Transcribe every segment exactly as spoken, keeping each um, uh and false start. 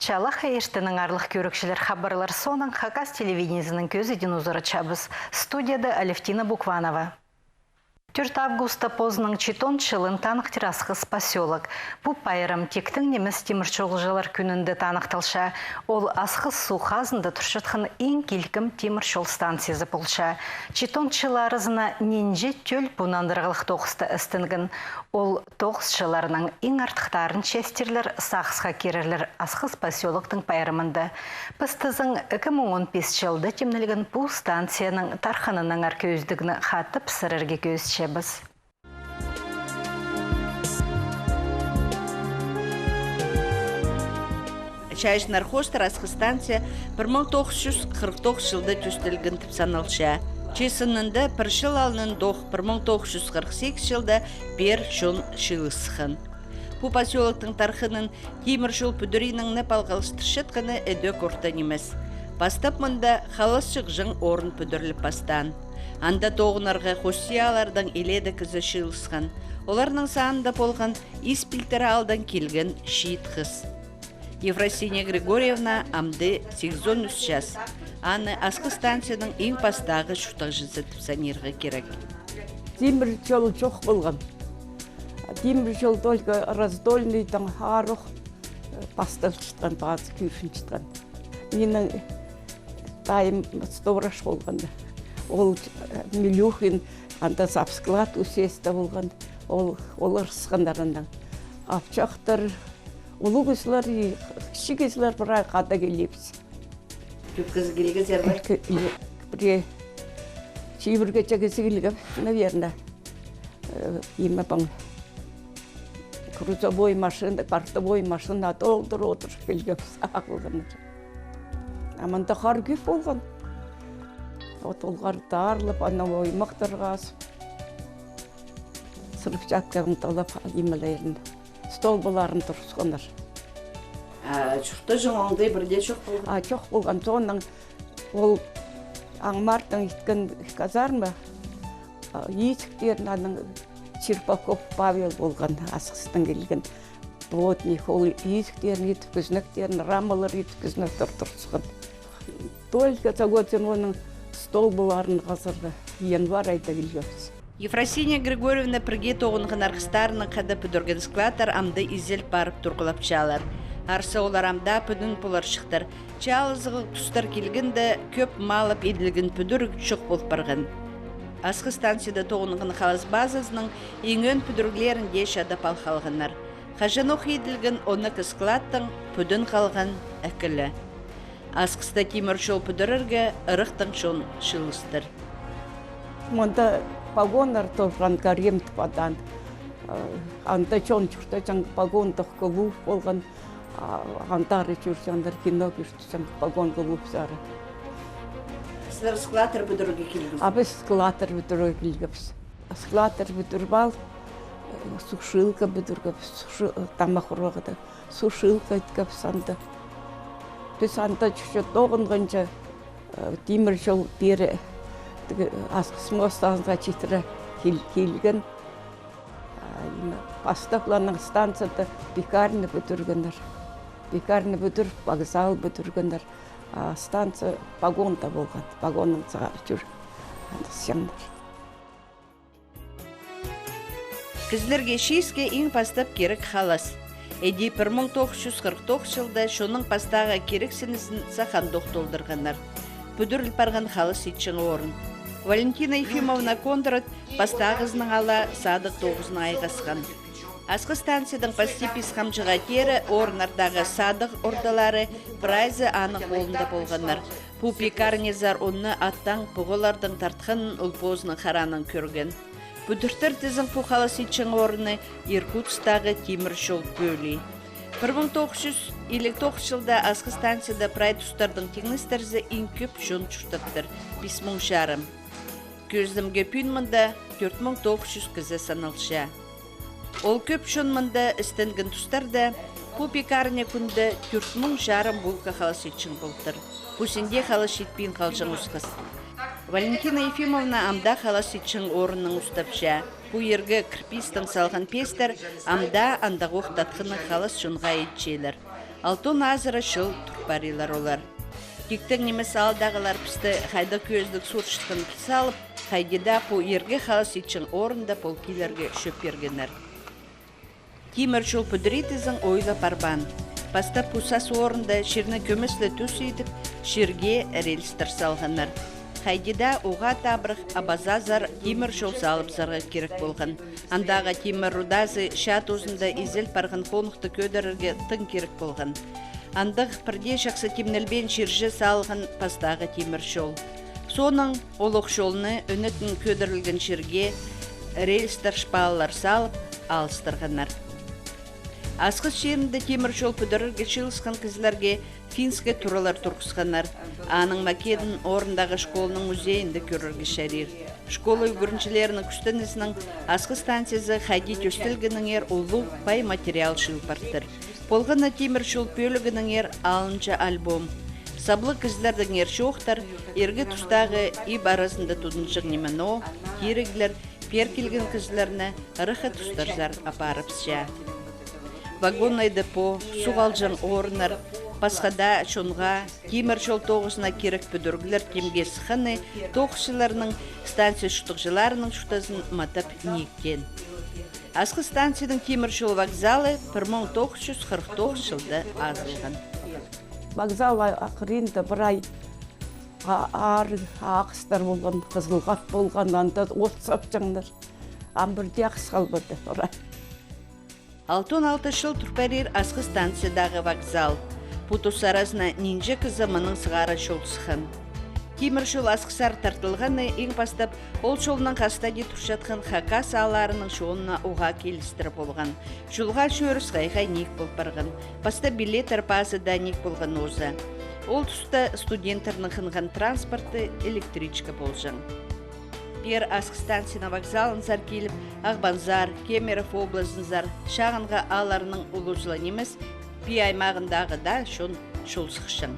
Чалахай иртеннең, аарлығ кӧрігҷілер. Хабарлар соонаң Хакас телевидениезінің кӧзідиин узаратчабыс. Студияда Алевтина Букванова. Тӧрт августта позының читон чылын таныхтир Асхыс посёлок. Пу пайрам тиктең нимес тимір чолҷылар кӱнінде таныхталча. Ол Асхыс суғ хазында турчатхан иң килкім тимір чол станциязы полча. Читон чыл аразына нинҷе тӧл пу нандырығлығ тоғыста істенген. Ол тоғысчыларның иң артыхтарын честирлер, сағысха кирерлер Асхыс посёлоктың пайрамында. Піс тізең ікі муң он пис чылда тимнелген пу станцияның тархынынаңар кӧзідігні хатап сірерге кӧзітчебіс. Чайаачылар хоостыра Асхыс станция пір муң тоғыс чӱс хырых тоғыс чылда тӧстелген тіп саналча. Че сынында пір чыл алнындох, пір муң тоғыс чӱс хырых сигіс чылда пеер чон чыылысхан. Пу посёлоктың тархынын тимір чол пӱдірігнең не палғалыстырчатханы ідӧк орта нимес. Пастап мында халасчығ чаң орын пӱдіріліп пастаан. Анда тоғынарға хости ааллардаң илееде кізі чыылысхан. Оларның санында полған Ис Пилтір аалдаң килген чиит хыс. Ефросиния Григорьевна амды сигізон ӱс час. Аны Асхыс станцияның иң пастағы чуртағҷызы тіп санирға кирек. Тимір чол чох полған. Тимір чол только Раздольныйдаң аарох, э, пасталчатхан, пазы кӧрінчеткен. Минің тайым сторож полған. Ол, э, Милюхин, анда завсклад усеста полған. Ол, олар сыхханнар аннаң. Апчахтар, улуғ кізілер, и кічіг кізілер прай хада килебіс. Кӧп кізі килгезер бе? Ке-, ке-, пірее чибіргече кізі килгебіс, наверное. Э, ниме, паң, грузовой машина, бортовой машина толдыра одырып килгебіс, ағылғаннар. А мында хар кӧп полған. От олғар таарлап, ана оймахтар хазып, взрывчатканаң талап, нимелерін, столбаларын турғысханнар. А чуртағҷы оңдай пірдее чох полған? А, чох полған. Соонаң ол Аңмартаң иткен казарма, а, изіктерін аның Черпаков Павел полған, Асхыстаң килген плотник. Ол изіктерін итіп, кӱзнектерін, рамалар итіп, кӱзнектер турғысхан. Только за годсен оның столбаларын хазарға январь айда килгебіс. Ефросиния Григорьевна пірге тоғынған арғыстарынаң хада пӱдірген складтар амды изел парып турғлапчалар. Арса, олар амды пӱдін поларҷыхтар. Че алызығлығ тустар килгенде, кӧп малап иділген пӱдіріг чох пол парған. Асхыс станцияда тоғынған халас базазының иң ӧӧн пӱдіріглерін дее чадап ал халғаннар. Хаҷанох иділген он ікі складтаң пӱдін халған ікі ле. Асхыста тимір чол пӱдірерге ырахтаң чон чыылыстыр. Мында погоннар турған, гарем тіп адаан. Анда чон чуртаҷаң, погондығ клуб полған. А, андары чӧрҷеңнер, кино кӧрҷең, погон клуб сары. Сірер складтар пӱдірерге килгезер? А піс складтар пӱдірерге килгебіс. Складтар пӱдіріп ал, э, сушилка пӱдіргебіс, суши-, э, тамах урарға даа. Сушилка иткебіс анда. Піс анда чӱрче тоғынғанҷа, э, тимір чол пеер, тігі, Асхыс мост ағазына читіре кил-, килген. А, ниме, пастап ла анаң станцияда пекарня пӱдіргеннер. Пекарня пӱдіріп, вокзал пӱдіргеннер. А станция погонда полған, погонның сығара чӧр. Анда сыхчаңнар. Кізілерге чииске иң пастап кирек халас. Іди пір муң тоғыс чӱс хырых тоғыс чылда чонның пастағы кирексінізін сах андох толдырғаннар. Пӱдіріл парған халас итчең орын. Валентина Ефимовна Кондрат пастағызынаң ала садығ тоғызынаң айғасхан. Асхыс станциядаң пасти Пис Хамҷыға теере орыннардағы садығ ордалары прайзы аның холында полғаннар. Пу пекарнязар унны аттаң, пуғалардаң тартханын ол позының харанаң кӧрген. Пӱдіртір тізең пу халас итчең орынны Иркутсктағы тимір чол пӧлии. Пір муң тоғыс чӱс илиг тоғыс чылда Асхыс станцияда прай тустардаң тиңнестірзе, иң кӧп чон чуртаптыр, пис муң чарым. Кӧзідімге, пӱӱн мында тӧрт муң тоғыс чӱс кізі саналча. Ол кӧп чон мында істенген тустарда пу пекарня кӱнде тӧрт муң чарым булка халас итчең полтыр. Пу синде халас итпин халҷаң осхас. Валентина Ефимовна амда халас итчең орыннаң устапча. Пу иргі кірпистең салған пестер амда андағох татхыннаң халас чонға итчелер. Алтон азыра чыл тур парирлар олар. Тиктең нимес аалдағылар пісті хайдағ кӧзідіг сурчатханын піл салып, хайди даа пу иргі халас итчең орында пол килерге чӧп пиргеннер. Тимір чол пӱдіритізің ойла парбаан. Пастап пу сас орында чирні кӧмес ле тӱс идіп, чирге рельстер салғаннар. Хайди даа уғаа табырах абазазар тимір чол салыбызарға кирек полған. Андағы тимір рудазы чаа тузында изел парған хонухты кӧдірерге тың кирек полған. Андағ пірдее чахсы тимнелбеен чирҷе салған пастағы тимір чол. Соонаң олох чолны ӧнетін кӧдірілген чирге рельстер, шпалалар салып, алыстырғаннар. Асхыс чирінде тимір чол пӱдірерге чыылысхан кізілерге финский туралар турғысханнар. Аның македін орындағы школаның музейінде кӧрерге чарир. Школа ӱгренҷілерінің кӱстенізінең Асхыс станциязы хайди тӧстелгенінеңер улуғ пай материал чыыл партыр. Полған на тимір чол пӧлігінеңер алынҷа альбом. Саблығ кізілердеңер чоохтар, иргі тустағы иб аразында тудынҷаң ниме-ноо, тиріглер, пеер килген кізілерні ыраххы тустарзар апарыбысча. Вагоннай депо, суғ алҷаң орыннар, пасха даа чонға, тимір чол тоғызына кирек пӱдіріглер тимге сыхханы тоғысчыларның, станция чуртағҷыларының чуртазын матап нииктеен. Асхыс станцияның тимір чол вокзалы пір муң тоғыс чӱс хырых тоғыс чылда азылған. Вокзал а-, ахырында пір ай а-, аар ағыстар полған, хызыл хат полған, анда от сапчаңнар. Ам пірдее ағыс халбады, ура. Алтон алты чыл тур парир Асхыс станциядағы вокзал. Пу тус аразына нинҷе кізі мының сығара чол сыххан. Тимір чол Асхысар тартылғаны иң пастап ол чолнаң хастади турчатхан хакас аалларының чонына уғаа килістіре полған. Чолға чӧріс хай-хай ниик пол парған. Паста билеттер паазы даа ниик полған нооза. Ол туста студенттернің хынған транспорты электричка полҷаң. Пеер Асхыс станцияның вокзалынзар киліп, Ағбанзар, Кемерово облазынзар, чағынғы аалларның улузы ла нимес, Пии аймағындағы даа чон чол сыхчаң.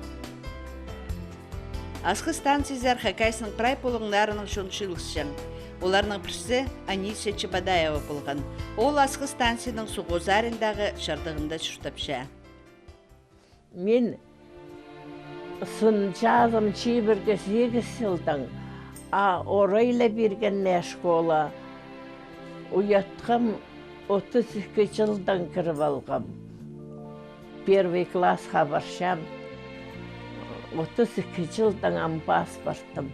Асхыс станциязар Хакасияның прай пулуңнарынаң чон чыылысчаң. Оларның пірсі Анисия Чебодаева полған. Ол Асхыс станцияның суғ озарындағы чардығында чуртапча. Мин сын чазым чибіргі сигіс чылдаң, а орай ла пиргеннер школа уятхам, отыс ікі чылдаң кіріп алғам. Первый классха парчам, отыс ікі чылдаң ам паспортым.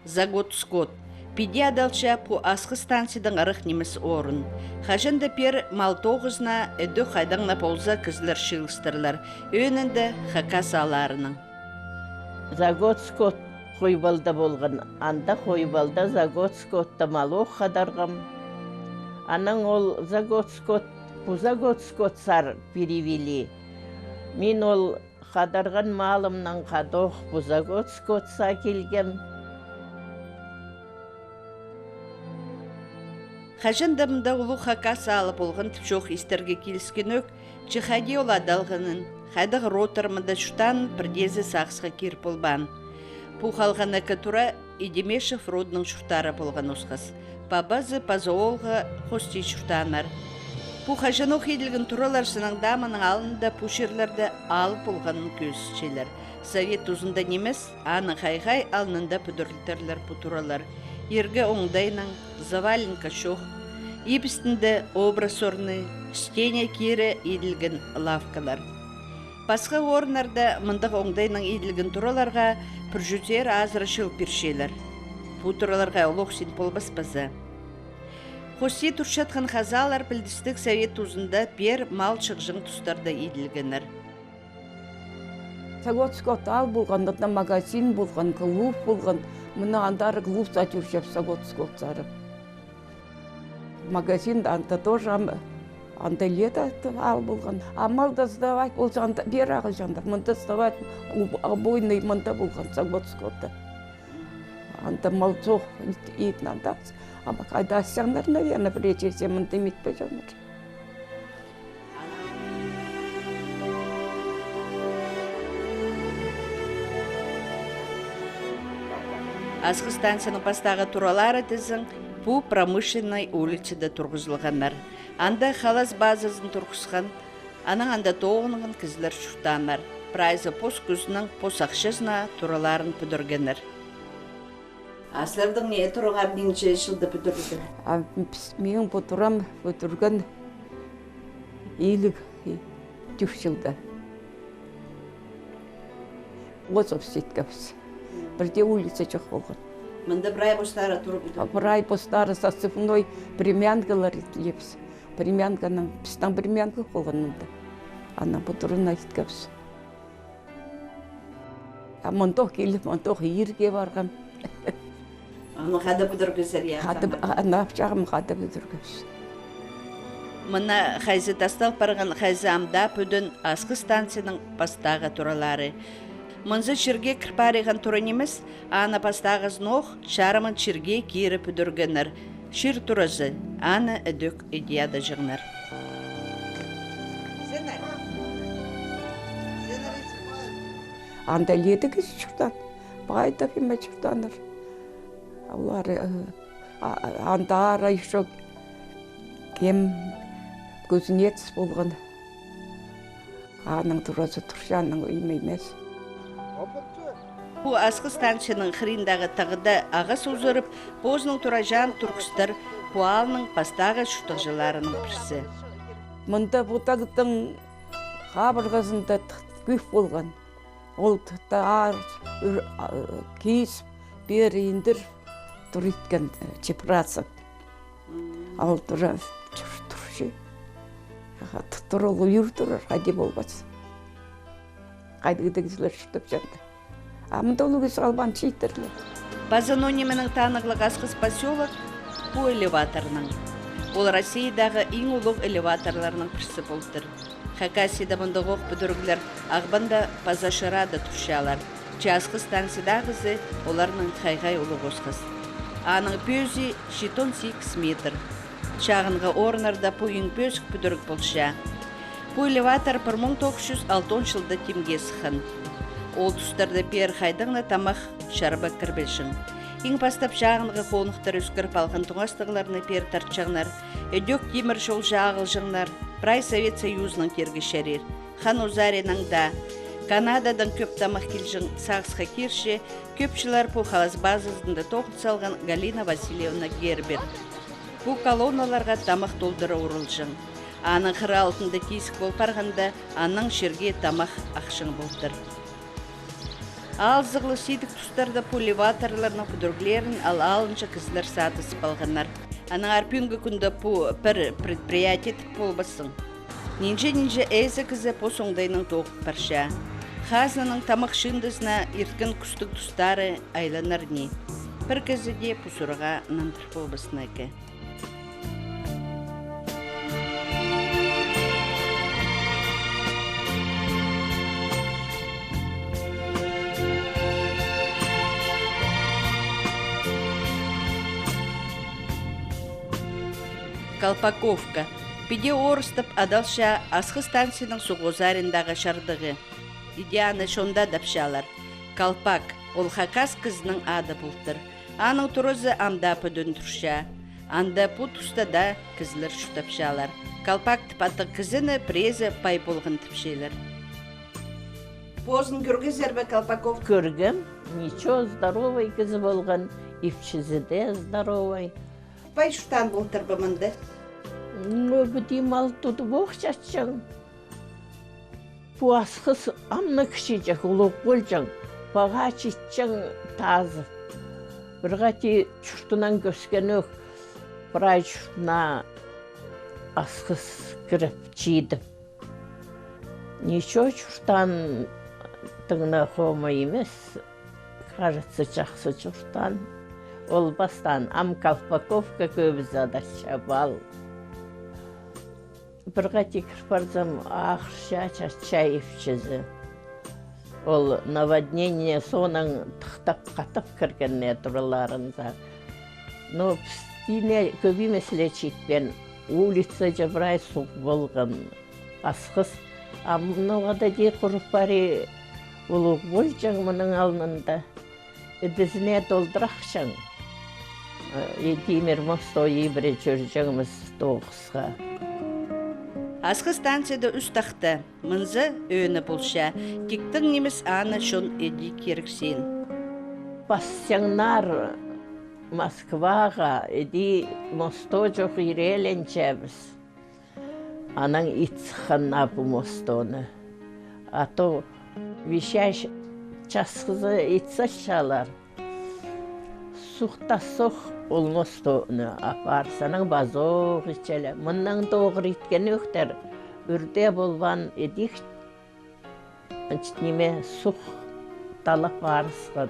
Заготскот. Піди адалча пу Асхыс станциядаң ырах нимес орын. Хаҷан-да пеер мал тоғызына ідӧк хайдаң на полза кізілер чыылыстырлар. Ӧӧнінде хакас аалларынаң. Заготскот Хойбалда полған. Анда Хойбалда Заготскотта малох хадарғам. Анаң ол Заготскот, пу Заготскотсар перевели. Мин ол хадарған малымнаң хадох пу Заготскотса килгем. Хаҷан-да мында улуғ хакас аалы полған тіп чоох истерге киліскенӧк, че хайди ол адалғанын, хайдағ родтар мында чуртаанын пірдеезі сағысха кир полбаан. Пу халған ікі тура Идемешев родының чурттары полған осхас. Пабазы паза оолғы хости чуртааннар. Пу хаҷанох иділген туралар сыннаң даа мының алнында пу чирлерде аал полғанын кӧзітчелер. Совет тузында нимес, аның хай-хай алнында пӱдірілтірлер пу туралар. Иргі оңдайнаң, заваленка чох. Иб істінде образ орны, стеня кире иділген лавкалар. Пасха орыннарда мындағ оңдайнаң иділген тураларға пір чӱзер азыра чыл пирчелер. Пу тураларға олох син полбас паза. Хости турчатхан хазаалар пілдістіг совет тузында пеер мал чығҷаң тустарда иділгеннер. Заготскотта аал полған, анда магазин полған, клуб полған. Мына андар клубта тӧрчебіс, Заготскотсар. Магазин анда тоже ам-, анда лето аал полған. А малды сдавать полза, анда пеер ағылҷаңнар. Мында сдавать уб-, убойный мында полған, Заготскотта. Анда мал чох, ит, ит анда. Ам хайда асчаңнар, наверное, пірее чирде, мында ит пирҷеңнер. Асхыс станцияның пастағы туралары тізең пу Промышленный улицада турғызылғаннар. Анда халас базазын турғысхан, Анаң анда тоғынған кізілер чуртааннар. Прайзы пос кӱзінең, пос ахчазына тураларын пӱдіргеннер. А сірернің, э, тураңар нинҷе чылда пӱдірілді? А піс, минің пу турам пӱдірген илиг тӧрт чылда. Озыбыс иткебіс. Пірдее улица чох полған. Мында прай постары турып. А прай постары засыпной времянкалар иткебіс. Времянканың, пістің времянка полған мында. Анаң пу тураны иткебіс. А мындох киліп, мындох ирге парғам. Аны хада пӱдіргезер, я? Хада, ана пічағым хада пӱдіргебіс. Мына хайзы тастал парған, хайзы ам даа пӱдін Асхыс станцияның пастағы туралары. Мынзы чирге кір париған тура нимес, аны пастағызын ох чарымын чирге кире пӱдіргеннер. Чир туразы, аны ідӧк иди адаҷаңнар. Анда ледігі чуртаан, Байдов име чуртааннар. Олар, э, а, а, анда ара ещё кем кузнец полған. Аның туразы турча, аның име нимес. Пу Асхыс станцияның хыриндағы тағда ағас узарып, позының тураҷаан турғыстар пу аалның пастағы чуртағҷыларының пірсі. Мында пу тағның хабырғазында т-, кӧп полған. Ол т-, таар, ӱр-, а, кизіп, пеер индір тур иткен, э, чепрасов. Ол тура тур-, турча. Аха, т-, турыл уйыр турар, хайди полбас. Хайдағ-да кізілер чуртапчаңнар. А мында улуғ ис халбаан чииттер ле. Паза ноо нименең танығлығ Асхыс посёлок пу элеваторнаң. Ол Россиядағы иң улуғ элеваторларның пірсі полтыр. Хакасияда мындағох пӱдіріглер Ағбанда паза Шырада турчалар. Че Асхыс станциядағызы оларның хай-хай улуғ осхас. Аның пӧзии читон сигіс метр. Чағынғы орыннарда пу иң пӧзік пӱдіріг полча. Пу элеватор пір муң тоғыс чӱс алтон чылда тимге сыххан. Ол тустарда пеер хайдағ-на тамах чарба кірбеҷең. Иң пастап чағынғы хоныхтар ӧскіріп алған тоңастығларны пеер тартчаңнар, ідӧк тимір чолҷа ағылҷаңнар, прай Совет Союзының тирге чарир. Хан узаринаң даа. Канададаң кӧп тамах килҷең, сағысха кирче, кӧп чыллар пу халас базазында тоғын салған Галина Васильевна Гербер. Пу колонналарға тамах толдыра урулҷаң. Аның хыра алтында тизік пол парғанда, анаң чирге тамах ахчаң полтыр. Аалзығлығ сидік тустарда пу элеваторларның пӱдіріглерін ал алынҷа кізілер садызып алғаннар. Аннаңар пӱӱнгі кӱнде пу пір предприятие тіп полбассың. Нинҷе-нинҷе ээзі кізі пос оңдайнаң тоғып парча. Хазнаның тамах чыындызына ирткен кӱстіг тустары айланар ни. Пір кізі дее пу сурығға нандыр полбаснаң ікке. Колпаковка. Піди орыстап адалча Асхыс станцияның суғ узариндағы чардығы. Иди аны чонда адапчалар. Калпак, ол хакас кізінің ады полтыр. Аның туразы ам даа пӱдін турча. Анда пу туста даа кізілер чуртапчалар. Калпак тіп аттығ кізіні піреезі пай полған тіпчелер. Позын кӧргезер бе Колпаков? Кӧргем. Ничего, здоровый кізі полған, ипчізі дее здоровый. Пай чуртаан полтыр ба мында? Ну, піди мал тудып ох чатчаң. Пу Асхыс ам на кічіҷек, улуғ полҷаң, паға читчең тазып. Пір хати чуртынаң кӧскенӧк, прай чуртына Асхыс кіріп, чидіп. Ничего, чуртаан тың на хомай нимес, кажется, чахсы чуртаан. Ол пастаан, ам Колпаковка кӧбізі адалча пал. Пір хати кір парзам, ағырча, чатча ипчізі. Ол наводнение соонаң тыхтап, хатап кіргеннер тураларынзар. Но пістіне кӧп нимес ле читпеен, улицаҷа прай суғ полған. Асхыс, а мынуғада дее хурып пари, улуғ полҷаң мының алнында. Ідізіне толдырахчаң. Э, и тимір мостой ибіре чӧрҷеңміс тоғысха. Асхыс станцияда ӱс тахта, мынзы ӧӧні полча, тиктең нимес аны чон іди кирексеен. Пассаңнар Москваға, іди мосто чох ирееленчебіс. Анаң ит сыххан на пу мостоны. А то вичаш часхызы ит салчалар. Сух та сух, ол мостоны апарза, анаң пазох итчелер. Мыннаң тоғыр иткенӧктер, ӱр дее полбаан, идӧк, значит, ниме, сух талап парысхан.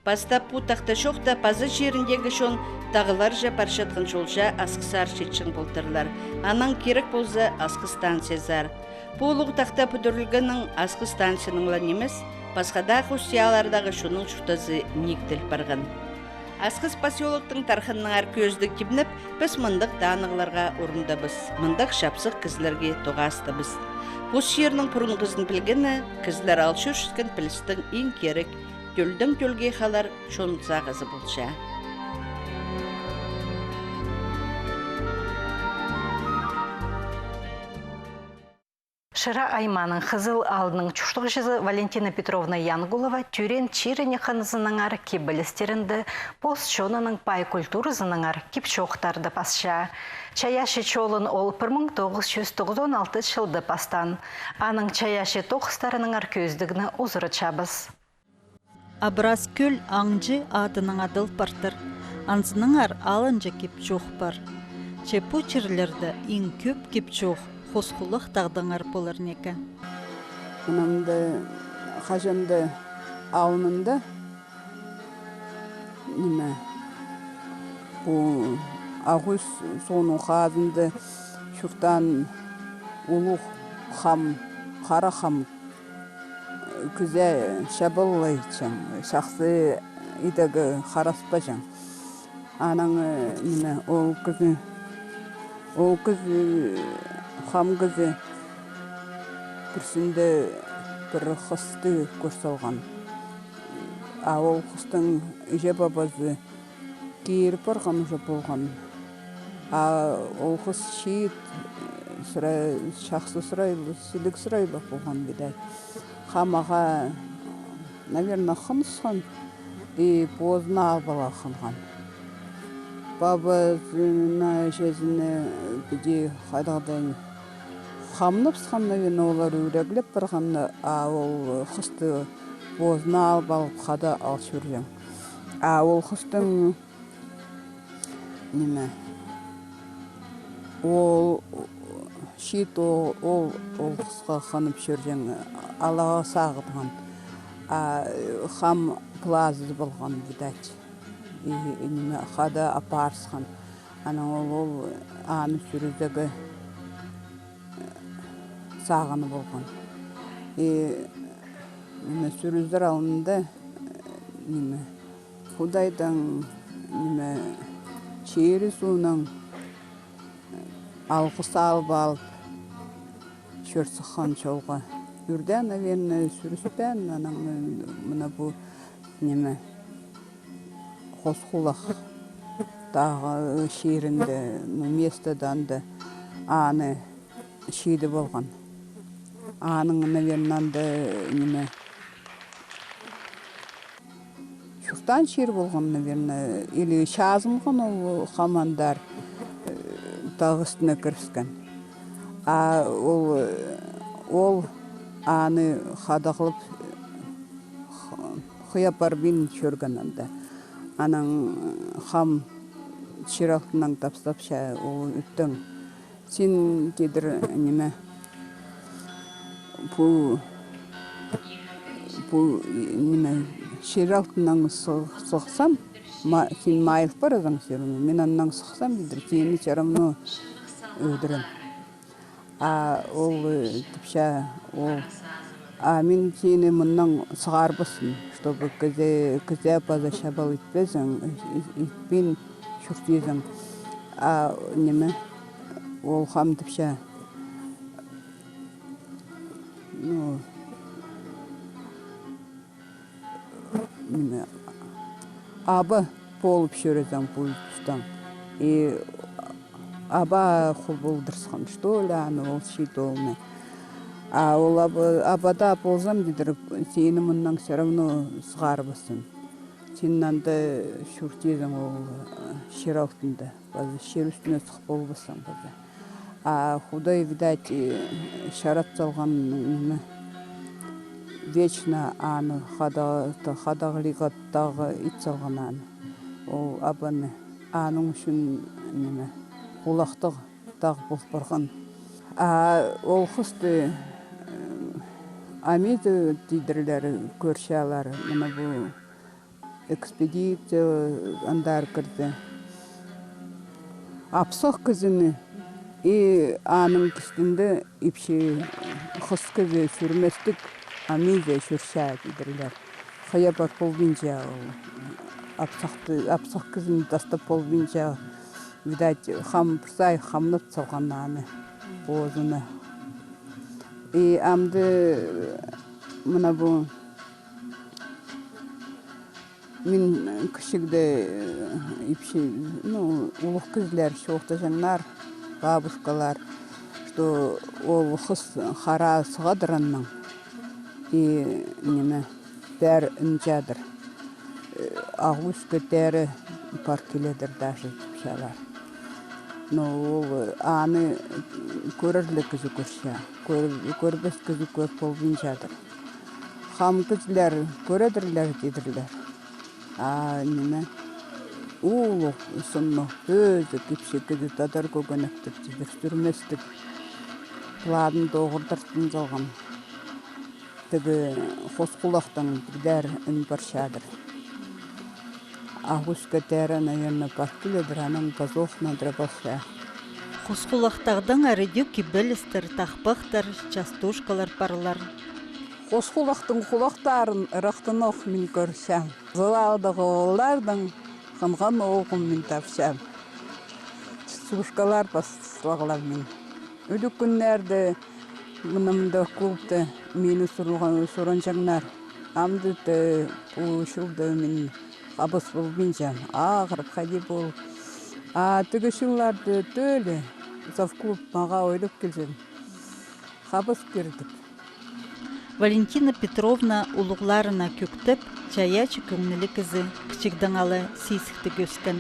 Пастап пу тахта чоохта паза чиріндегі чон тағларҷа парчатхан чолҷа Асхысар читчең полтырлар. Анаң кирек полза, Асхыс станциязар. Пу улуғ тахта пӱдірілгеннең Асхыс станцияның ла нимес, пасха даа хости ааллардағы чонның чуртазы нииктел парған. Асхыс посёлоктың тархынынаңар кӧзідіг тимнеп, піс мындағ танығларға орындабыс, мындағ чапсых кізілерге тоғастабыс. Пос чирнің пурунғызын пілгені, кізілер ал чӧрчеткен пілістің иң кирек, тӧлдең тӧлге халар чон сағызы полча. Шира аймааның Хызыл аалының чуртағҷызы Валентина Петровна Янгулова тӧреен чиріне хынызынаңар, кибелістерінде, пос чонының пай культуразынаңар кип-чоохтарды пасча. Чайаачы чолын ол пір муң тоғыс чӱс тоғызон алтынҷы чылда пастаан. Аның чайаачы тоғыстарынаңар кӧзідігні узаратчабыс. Абрас кӧл Аңҷы адынаң адал партыр. Анзынаңар алынҷа кип-чоох пар. Че пу чирлерде иң кӧп кип-чоох Хосхулах тағдаңар полар неке. Мынамда, хаҷан-да алнында, ниме, пу Ағ Ӱс суғның хазында чуртаан улуғ хам, хара хам, кізее чабаллайҷаң, чахсы идерге хараспаҷаң. Анаң, э, ниме, ол кізі, ол кізі, хам кізі пірсінде пір хысты кӧр салған. А ол хыстың іҷе-пабазы кирі парған уже полған. А ол хыс чиит, сыра-, чахсы сырайлығ, сіліг сырайлығ полған, видать. Хам ағаа, наверно, хынысхан и позына алып аларға хынған. Пабазына, іҷезіне піди хайдағ-да хамнапсхан, наверно, олар ӱреглеп парған, а ол хысты позына алып алып, хада ал чӧрҷең. А ол хыстың, ниме, ол чиит, ол, ол, ол хысха хынып чӧрҷең, алаға сағынған. А хам пылазы полған, видать. И, ниме, хада апарысхан. Анаң ол, ол аны сӱрізерге сағынып алған. И, ниме, сӱрізер алнында, ниме, Худайдаң, ниме, чирі-суунаң алғыс алып алып, чӧр сыххан чолға. Ӱр дее, наверно, сӱріспеен, анаң мына пу, ниме, Хосхулах тағы чирінде, ну, местода анда аны чидіп алған. Аның, наверно, анда, ниме, чуртаан чир полған, наверно, или чазынған ол хам андар, э, тағ істіне кіріскен. А ол, э, ол аны хадағлап, х-, хыйа парбин чӧрген анда. Анаң хам чир алтынаң тапсапча ол ӱттең. Син, тидір, ниме, пу, пу, ниме, чир алтынаң сых-, сыхсам, ма-, син майыл паразың всё равно, мин аннаң сыхсам, тидір, сині всё равно ӧдірем. А ол, э, тіпче, ол, а мин сині мыннаң сығарбаспын, чтобы кізее, кізее паза чабал итпезің, ит-, итпин чуртизың. А ниме, ол хам тіпче, ну, ниме, аба полып чӧрезің пу тустаң. И Аба хубулдырысхан, что ли, аны ол чиит оолны. А ол аба, абада ползам, тидір, сині мыннаң всё равно сығарбаспын. Син анда чуртирзың ол, э, чир алтында. Паза чир ӱстӱне сых полбассың паза. А Худай, видать, э, чарат салған ниме, вечно аны хада-, хадағлиға тағы ит салған аны. Ол абаны. Аның ӱчӱн ниме, хулахтығ тағ пол парған. А ол хысты, э, Амида тидірлер, кӧрчелер, мына пу экспедиция андар кірді. Апсах кізіні и аның кистінде ипчі хыс кізі сӱрместік, Амида сӱрче тидірлер. Хыйа пар полбинча ол. Апсахты, апсах кізіні тастап полбинча. Видать, хам, пір сай хамнап салған аны позына. И амды мына пу мин кічігде, э, ипчі, ну, улуғ кізілер чоохтаҷаңнар, бабушкалар, что ол хыс хара сығадыр аннаң. И ниме, пеер ӱн чадыр. Э, Ағ Ӱске теере пар киледір даже, тіпчелер. Но ол, э, аны кӧрерлік кізі кӧрче, кӧр-, кӧрбес кізі кӧр полбинчадыр. Хам кізілер кӧредірлер, тидірлер. А ниме, улуғ сыннығ, пӧзік ипчі кізі тадар кӧгенектіг, тидір, сӱрместіг. Планын тоғыртыртын салған. Тігі Хосхулахтаң піди ӱн парчадыр. Ағ Ӱске теере, наверно, пар киледір, анаң пазох надыр полча. Хосхулах тағдаң ары дее кибелістер, тахпахтар, частушкалар парлар. Хосхулахтың хулахтарын ырахтанох мин кӧрчем. Зылалдығ ооллардаң хынған оолғым мин тапчам. Частушкалар пас салғлам мин. Ӱлӱкӱннерде мына мында клубта мині сурған-, суранҷаңнар. Амды даа пу чылда мин хабыс полбинчам. Ағырып, хайди пол. А тігі чылларда тӧлі завклуб мағаа ойлап килзем, хабыс пирдік. Валентина Петровна улуғларына кӧктеп, чайаачы кӧңнілі кізі, кічігдең ала сизіктіг ӧскен.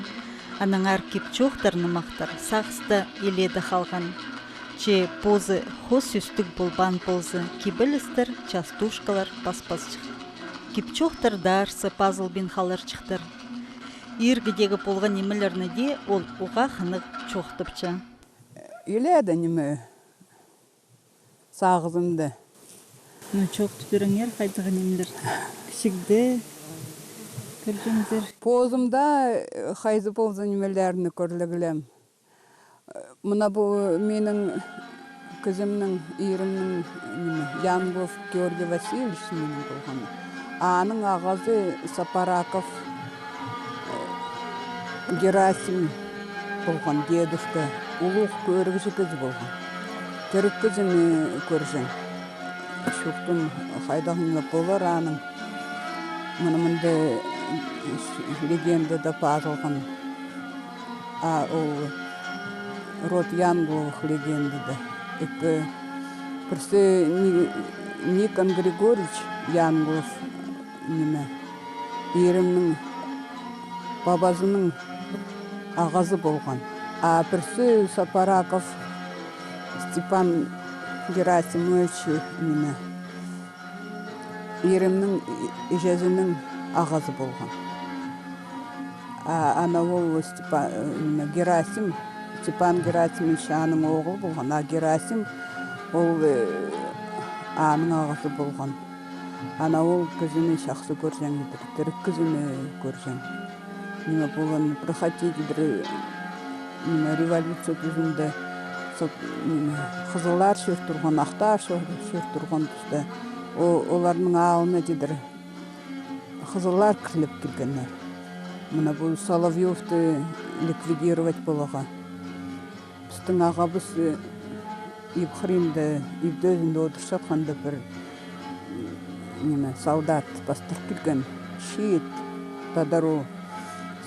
Аннаңар кип-чоохтар, нымахтар сағыста илееде халған. Че позы хос сӧстіг полбаан полза, кибелістер, частушкалар паспасчых. Кип-чоохтар даа арса пазылбин халарчыхтар. Иргідегі полған нимелерні дее ол уғаа хынығ чоохтапча. Илееде ниме сағызымда. Ну, чоохтап пиріңер, хайдағ нимелер кічігде кӧрҷеңзер? Позымда, э, хайзы полза нимелерні кӧрлеглем. Мына пу минің кізімнің, иримнің, ниме, Янглов Георгий Васильевич минің полған. Аның ағазы Сапараков, э, Герасим полған, дедушка, улуғ кӧрігҷі кізі полған. Тіріг кізіні кӧрҷең. Чуртын хайдағ ниме полар аның. Мына мында легендада пазылған. А ол род Янгловых легендада. Ікі, пірсі Ни-, Никон Григорьевич Янглов, ниме, иримнің пабазының ағазы полған. А пірсі Сапараков Степан Герасимович, ниме, иримнің и-, іҷезінің ағазы полған. А ана ол Степа-, э, ниме, Герасим, Степан Герасимович аның оғлы полған, а Герасим ол, э, аның ағазы полған. Ана ол кізіні чахсы кӧрҷең, тіріг кізіні кӧрҷең. Ниме полған, проходить, ниме, революция тузында, со-, ниме, хызыллар чӧр турған, ахтар чӧр, чӧр турған туста, о-, оларның алнына тидір хызыллар кірлеп килгеннер. Мына пу Соловьёвты ликвидировать поларға. Пістің ағабыс, э, иб хыринда, иб тӧзінде одырчатханда пір, м, ниме, солдат пастыр килген, чиит, тадар ол.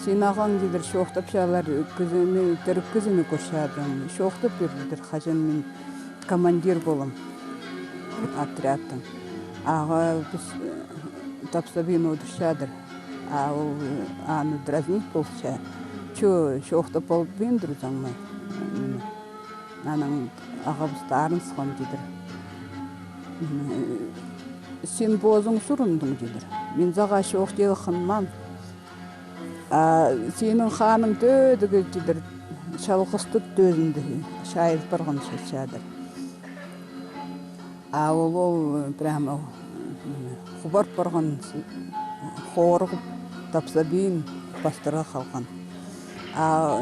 Син ағаң, тидір, чоохтапчалар, кізіні, тіріг кізіні кӧрчедір. Чоохтап пир, тидір, хаҷан мин командир полам отрядтың. Ағаа піс, э, тапсабин одырчадыр. А ол, э, аны дразнить полча. Чо, чоохтап полбин турзың ма? М, анаң ағабыс тарынысхан, тидір. М, э, син позың сурындың, тидір. Мин сағаа чоохтирға хынмаам. А синің ханның тӧдігі, тидір, чалғыстығ тӧзінде чайыл парған чатчадыр. А ол, ол прямо хубар парған, хорығып, тапсабин пастыра халған. А,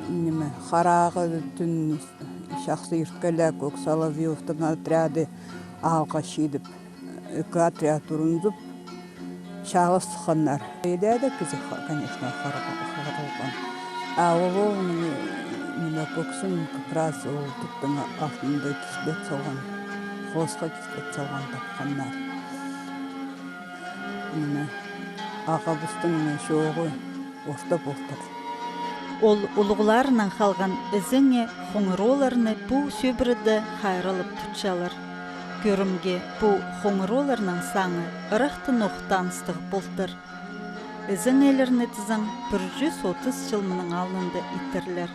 ниме, харағы тӱн чахсы ирткеле, Кӧк Соловьёвтың отряды аалға чидіп, ікі отряд урунзып, чаалас сыхханнар. Иде дее кізі, ха-, конечно, хар-, харылған. А ол, ол, ниме, кӧксін как раз ол тӱктің алтында киспет салған, хосха киспет салған тапханнар. Ниме, ағабыстың чооғы орта полтыр. Ол улуғларынаң халған ізеңе хоңыр оолларны пу сӧбіреде хайраллап тутчалар. Кӧрімге, пу хоңыр оолларның саңы ырахтанох таныстығ полтыр. Ізеңелерні тізең, пір чӱс отыс чыл мының алнында иттірлер.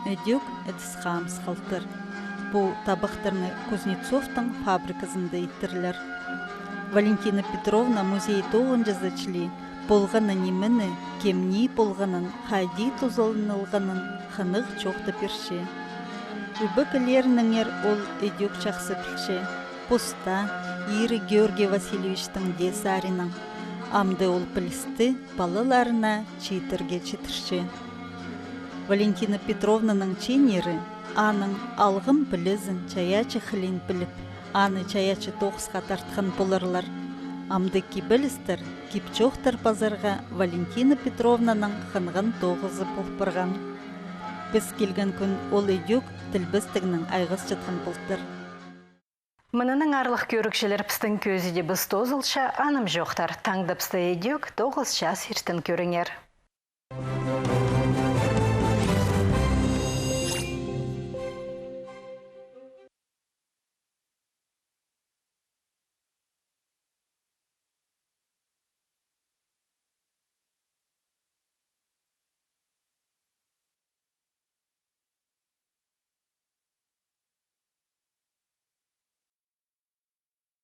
Ідӧк ідіс-хамыс халтыр. Пу табахтарны Кузнецовтың фабриказында иттірлер. Валентина Петровна музей тоғынҷызы чіли полған нимені, кемнең полғанын, хайди тузаланылғанын хынығ чоохтап пирче. Ӱбекелерінеңер ол ідӧк чахсы пілче. Поста, иирі Георгий Васильевичтің дее саринаң. Амды ол пілісті палаларына чииттерге читірче. Валентина Петровнаның чииннері аның алғым пілізін, чайаачы хылиин піліп, аны чайаачы тоғысха тартхан поларлар. Амды кибелістер, кип-чоохтар пазарға Валентина Петровнаның хынған тоғызы пол парған. Піс килген кӱн ол ідӧк тілбестігнең айғасчатхан полтыр. Мынынаң, аарлығ кӧрігҷілер, пістің кӧзідібіс тоозылча, анымҷохтар. Таңда пісті ідӧк тоғыс час иртен кӧріңер.